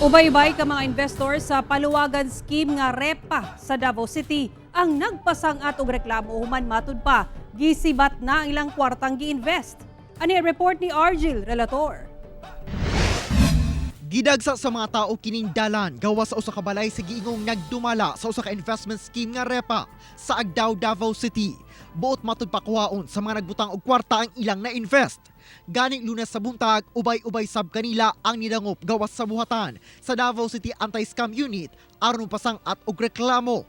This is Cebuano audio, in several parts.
Ubay-ubay ka mga investor sa paluwagan scheme nga REPA sa Davao City ang nagpasang-at og reklamo human matud pa gisibat na ang ilang kwartang gi-invest. Ani ang report ni Argil Relator. Gidagsa sa mga tao kining dalan gawas sa usa ka balay sa giingong nagdumala sa usa ka investment scheme nga REPA sa Agdao, Davao City. Buot matud pakuhaon sa mga nagbutang og kwarta ang ilang na-invest. Ganing Lunes sa buntag, ubay-ubay sab kanila ang nidangop gawas sa buhatan sa Davao City Anti-Scam Unit aron pasang-at og reklamo.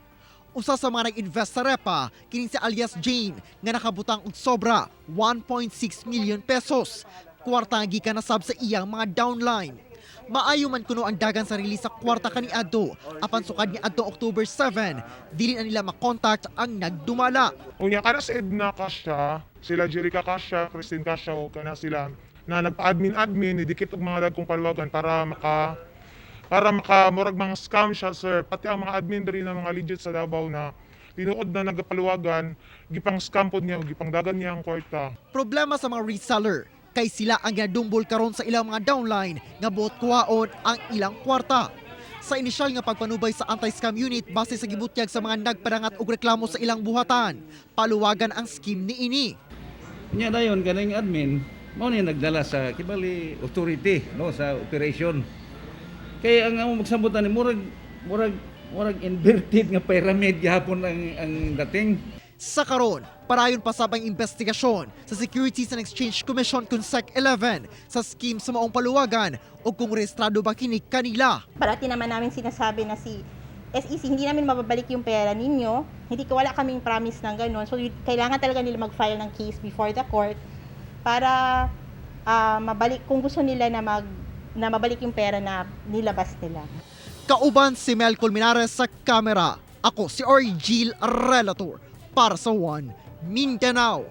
Usa sa mga nag-invest sa REPA kining si alias Jane nga nakabutang og sobra 1.6 million pesos. Kwarta nga gikan na sab sa iyang mga downline. Maayo man kuno ang dagan sa release sa kwarta kaniadto apan sukad niadto October 7, dili na nila makontakt ang nagdumala. Unya kana si Edna Kasha, sila Jerica Kasha, Christine Kasha o kana sila na nagpa-admin-admin nidikit og mga dagkong paluwagan para maka murag mga scam siya, sir. Pati ang mga admin diri na mga legit sa Davao na tinuod na nagapaluwagan, gipang scam pod niya o gipangdagan niya ang kwarta. Problema sa mga reseller kay sila ang ginadumbol karon sa ilang mga downline nga buot kuhaon ang ilang kwarta. Sa inisyal nga pagpanubay sa anti-scam unit base sa gibutyag sa mga nagpadangat og reklamo sa ilang buhatan, paluwagan ang scheme niini. Nya dayon kaning admin mao ni nagdala sa kibali authority, no, sa operation. Kay ang amo magsabot ani murag inverted nga pyramid gihapon ang dating. Sa karon, padayon pa sab ang investigasyon sa Securities and Exchange Commission kun SEC 11 sa scheme sa maong paluwagan o kung rehistrado ba kini kanila. Parati naman namin sinasabi na si SEC, hindi namin mababalik yung pera ninyo. Hindi ko, wala kaming promise ng ganun. So, kailangan talaga nila mag-file ng case before the court para mabalik, kung gusto nila na mabalik yung pera na nilabas nila. Kauban si Mel Colmenares sa kamera. Ako si Argil Relator para sa One Mindanao.